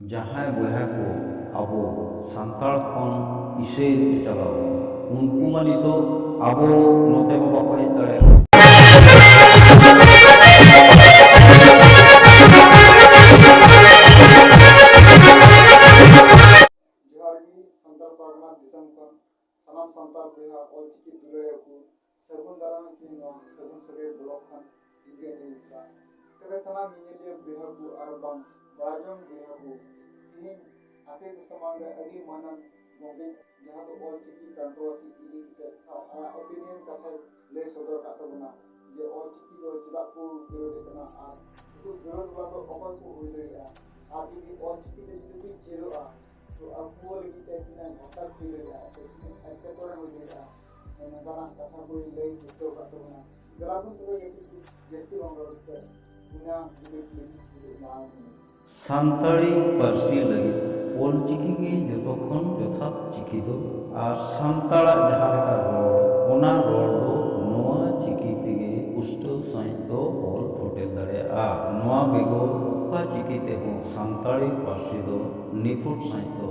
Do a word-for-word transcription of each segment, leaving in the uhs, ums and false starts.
ᱡᱟᱦᱟᱸᱭ ᱵᱚᱭᱦᱟ ᱠᱚ ᱟᱵᱚ ᱥᱟᱱᱛᱟᱲ ᱠᱷᱚᱱ ᱤᱥᱟᱹᱭ ᱨᱮᱠᱚ ᱪᱟᱞᱟᱣ, ᱩᱱᱠᱩ ᱢᱟ ᱱᱤᱛᱚᱜ ᱟᱵᱚ ᱱᱚᱛᱮ ᱢᱟ ᱵᱟᱠᱚ ᱦᱮᱡ ᱫᱟᱲᱮᱭᱟᱜ᱾ ᱡᱚᱦᱟᱨ ᱜᱮ ᱥᱟᱱᱛᱟᱲ ᱯᱟᱨᱜᱟᱱᱟ ᱫᱤᱥᱚᱢ ᱠᱷᱚᱱ ᱥᱟᱱᱟᱢ ᱥᱟᱱᱛᱟᱲ ᱵᱚᱭᱦᱟ ᱚᱞᱪᱤᱠᱤ ᱫᱩᱞᱟᱹᱲᱤᱭᱟᱹ ᱠᱚ ᱥᱟᱹᱜᱩᱱ ᱫᱟᱨᱟᱢ ᱯᱮ ᱱᱚᱣᱟ ᱥᱟᱹᱜᱩᱱ ᱥᱟᱹᱜᱟᱹᱭ ᱵᱞᱚᱜ ᱠᱷᱚᱱ ᱤᱧ ᱜᱮ ᱟᱹᱰᱤ ᱢᱤᱥᱨᱟ᱾ ᱛᱚᱵᱮ ᱥᱟᱱᱟᱢ ᱧᱮᱧᱮᱞᱤᱭᱟᱹ ᱵᱚᱭᱦᱟ ᱠᱚ ᱟᱨ ᱵᱟᱝ ᱵᱟᱲᱟᱭ ᱡᱚᱝ ᱵᱚᱭᱦᱟ ᱠᱚ, ᱛᱮᱦᱮᱧ ᱟᱯᱮ ᱠᱚ ᱥᱟᱢᱟᱝ ᱨᱮ ᱟᱹᱰᱤ ᱢᱟᱹᱱᱟᱱ ᱜᱚᱢᱠᱮ ᱡᱟᱦᱟᱸ ᱫᱚ ᱚᱞᱪᱤᱠᱤ ᱠᱚᱱᱴᱨᱳᱵᱷᱟᱨᱥᱤ ᱤᱫᱤ ᱠᱟᱛᱮ ᱟᱭᱟᱜ ᱚᱯᱤᱱᱤᱭᱚᱱ ᱠᱟᱛᱷᱟᱭ ᱞᱟᱹᱭ ᱥᱚᱫᱚᱨ ᱟᱠᱟᱫ ᱛᱟᱵᱚᱱᱟ ᱡᱮ ᱚᱞᱪᱤᱠᱤ ᱫᱚ ᱪᱮᱫᱟᱜ ᱠᱚ ᱵᱤᱨᱳᱫᱮᱫ ᱠᱟᱱᱟ ᱟᱨ ᱩᱱᱠᱩ ᱵᱤᱨᱳᱫ ᱵᱟᱞᱟ ᱫᱚ ᱚᱠᱚᱭ ᱠᱚ ᱦᱩᱭ ᱫᱟᱲᱮᱭᱟᱜᱼᱟ ᱟᱨ ᱡᱩᱫᱤ ᱚᱞᱪᱤᱠᱤ ᱛᱮ ᱡᱩᱫᱤ ᱠᱚ ᱪᱮᱫᱚᱜᱼᱟ ᱛᱚ ᱟᱠᱚ ᱞᱟᱹᱜᱤᱫ ᱛᱮ ᱛᱤᱱᱟᱹᱜ ᱜᱷᱟᱛᱟᱠ ᱦᱩᱭ ᱫᱟᱲᱮᱭᱟᱜᱼᱟ ᱥᱮ ᱛᱤᱱᱟᱹᱜ ᱮᱴᱠᱮᱴᱚᱬᱮ ᱦᱩᱭ ᱫᱟᱲᱮᱭᱟᱜᱼᱟ, ᱱᱚᱝᱠᱟᱱᱟᱜ ᱠᱟᱛᱷᱟ ᱠᱚᱭ ᱞᱟᱹᱭ ᱯᱩᱥᱴᱟᱹᱣ ᱟᱠᱟᱫ ᱛᱟᱵᱚᱱᱟ᱾ ᱫᱮᱞᱟ ᱵᱚᱱ ᱛᱚᱵᱮ ᱡᱟᱹᱥᱛᱤ ᱡᱟᱹᱥᱛᱤ ᱵᱟᱝ ᱨᱚᱲ ᱠᱟᱛᱮ ᱚᱱᱟ ᱵᱷᱤᱰᱤᱭᱳ ᱠᱞᱤᱯ ᱩᱫᱩᱜ ᱢᱟᱲᱟᱝ ᱵᱚᱱ ᱤᱫᱤᱭᱟ᱾ ᱥᱟᱱᱛᱟᱲᱤ ᱯᱟᱹᱨᱥᱤ ᱞᱟᱹᱜᱤᱫ ᱚᱞᱪᱤᱠᱤ ᱜᱮ ᱡᱚᱛᱚ ᱠᱷᱚᱱ ᱡᱚᱛᱷᱟᱛ ᱪᱤᱠᱤ ᱫᱚ, ᱟᱨ ᱥᱟᱱᱛᱟᱲᱟᱜ ᱡᱟᱦᱟᱸ ᱞᱮᱠᱟ ᱨᱚᱲ, ᱚᱱᱟ ᱨᱚᱲ ᱫᱚ ᱱᱚᱣᱟ ᱪᱤᱠᱤ ᱛᱮᱜᱮ ᱯᱩᱥᱴᱟᱹᱣ ᱥᱟᱺᱦᱤᱡ ᱫᱚ ᱚᱞ ᱯᱷᱚᱴᱮᱞ ᱫᱟᱲᱮᱭᱟᱜᱼᱟ᱾ ᱱᱚᱣᱟ ᱵᱮᱜᱚᱨ ᱚᱠᱟ ᱪᱤᱠᱤ ᱛᱮᱦᱚᱸ ᱥᱟᱱᱛᱟᱲᱤ ᱯᱟᱹᱨᱥᱤ ᱫᱚ ᱱᱤᱯᱷᱩᱴ ᱥᱟᱺᱦᱤᱡ ᱫᱚ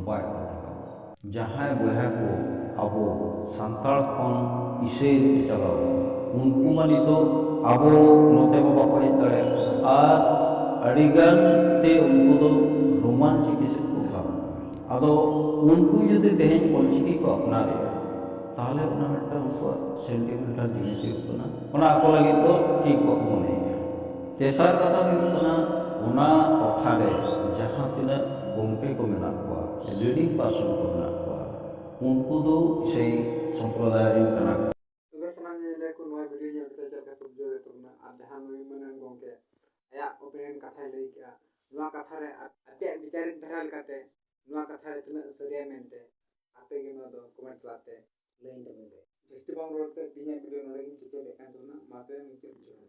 ᱵᱟᱭ ᱚᱞ ᱨᱟᱠᱟᱵᱟ᱾ ᱡᱟᱦᱟᱸᱭ ᱵᱚᱭᱦᱟ ᱠᱚ ᱟᱵᱚ ᱥᱟᱱᱛᱟᱲ ᱠᱷᱚᱱ ᱤᱥᱟᱹᱭ ᱨᱮᱠᱚ ᱪᱟᱞᱟᱣ, ᱩᱱᱠᱩ ᱢᱟ ᱱᱤᱛᱚᱜ ᱟᱵᱚ ᱱᱚᱛᱮ ᱢᱟ ᱵᱟᱠᱚ ᱦᱮᱡ ᱫᱟᱲᱮᱭᱟᱜ ᱠᱟᱱᱟ᱾ ᱟᱨ ᱟᱹᱰᱤᱜᱟᱱ ᱛᱮ ᱩᱱᱠᱩ ᱫᱚ ᱨᱳᱢᱟᱱ ᱪᱤᱠᱤ ᱥᱮᱫ ᱠᱚ ᱴᱷᱟᱶ ᱟᱠᱟᱱᱟ᱾ ᱟᱫᱚ ᱩᱱᱠᱩ ᱡᱩᱫᱤ ᱛᱮᱦᱮᱧ ᱚᱞᱪᱤᱠᱤ ᱠᱚ ᱟᱯᱱᱟᱨᱮᱜᱼᱟ, ᱛᱟᱦᱚᱞᱮ ᱚᱱᱟ ᱢᱤᱫᱴᱟᱝ ᱩᱱᱠᱩᱣᱟᱜ ᱥᱮᱱᱴᱤᱢᱮᱱᱴᱟᱞ ᱡᱤᱱᱤᱥ ᱦᱩᱭᱩᱜ ᱠᱟᱱᱟ, ᱚᱱᱟ ᱟᱠᱚ ᱞᱟᱹᱜᱤᱫ ᱫᱚ ᱴᱷᱤᱠ ᱵᱟᱠᱚ ᱢᱚᱱᱮᱭᱮᱫᱼᱟ᱾ ᱛᱮᱥᱟᱨ ᱠᱟᱛᱷᱟ ᱦᱩᱭᱩᱜ ᱠᱟᱱᱟ, ᱚᱱᱟ ᱴᱚᱴᱷᱟ ᱨᱮ ᱡᱟᱦᱟᱸ ᱛᱤᱱᱟᱹᱜ ᱜᱚᱢᱠᱮ ᱠᱚ ᱢᱮᱱᱟᱜ ᱠᱚᱣᱟ, ᱞᱤᱰᱤᱝ ᱯᱟᱨᱥᱚᱱ ᱠᱚ ᱢᱮᱱᱟᱜ ᱠᱚᱣᱟ, ᱩᱱᱠᱩ ᱫᱚ ᱤᱥᱟᱹᱭ ᱥᱚᱢᱯᱨᱚᱫᱟᱭ ᱨᱮᱱ ᱠᱟᱱᱟ ᱠᱚ᱾ ᱛᱚᱵᱮ ᱥᱟᱱᱟᱢ ᱧᱮᱧᱮᱞᱤᱭᱟᱹ ᱠᱚ ᱱᱚᱣᱟ ᱵᱷᱤᱰᱤᱭᱳ ᱧᱮᱞ ᱠᱟᱛᱮ ᱪᱮᱫ ᱞᱮᱠᱟ ᱯᱮ ᱵᱩᱡᱷᱟᱹᱣ ᱠᱮᱫ ᱛᱟᱵᱚᱱᱟ? ᱟᱨ ᱡᱟᱦᱟᱸ ᱱᱩᱭ ᱢᱟᱹᱱᱟᱱ ᱜᱚᱢᱠᱮ ᱟᱭᱟᱜ ᱚᱯᱤᱱᱤᱭᱚᱱ ᱠᱟᱛᱷᱟᱭ ᱞᱟᱹᱭ ᱠᱮᱜᱼᱟ, ᱱᱚᱣᱟ ᱠᱟᱛᱷᱟ ᱨᱮ ᱟᱯᱮᱭᱟᱜ ᱵᱤᱪᱟᱨᱤᱠ ᱫᱷᱟᱨᱟ ᱞᱮᱠᱟᱛᱮ ᱱᱚᱣᱟ ᱠᱟᱛᱷᱟ ᱨᱮ ᱛᱤᱱᱟᱹᱜ ᱥᱟᱹᱨᱤᱭᱟ ᱢᱮᱱᱛᱮ ᱟᱯᱮ ᱜᱮ ᱱᱚᱣᱟ ᱫᱚ ᱠᱚᱢᱮᱱᱴ ᱛᱟᱞᱟᱛᱮ ᱞᱟᱹᱭᱟᱹᱧ ᱛᱟᱵᱚᱱ ᱯᱮ᱾ ᱡᱟᱹᱥᱛᱤ ᱵᱟᱝ ᱨᱚᱲ ᱛᱮ ᱛᱮᱦᱮᱧᱟᱜ ᱵᱷᱤᱰᱤᱭᱳ ᱱᱚᱰᱮ ᱜᱤᱧ ᱠᱮᱪᱮᱫ ᱮᱫ ᱠᱟᱱ ᱛᱟᱵᱚᱱᱟ᱾ ᱢᱟ ᱛᱚᱵᱮ ᱢᱩᱪᱟᱹᱫ ᱡᱚᱦᱟᱨ᱾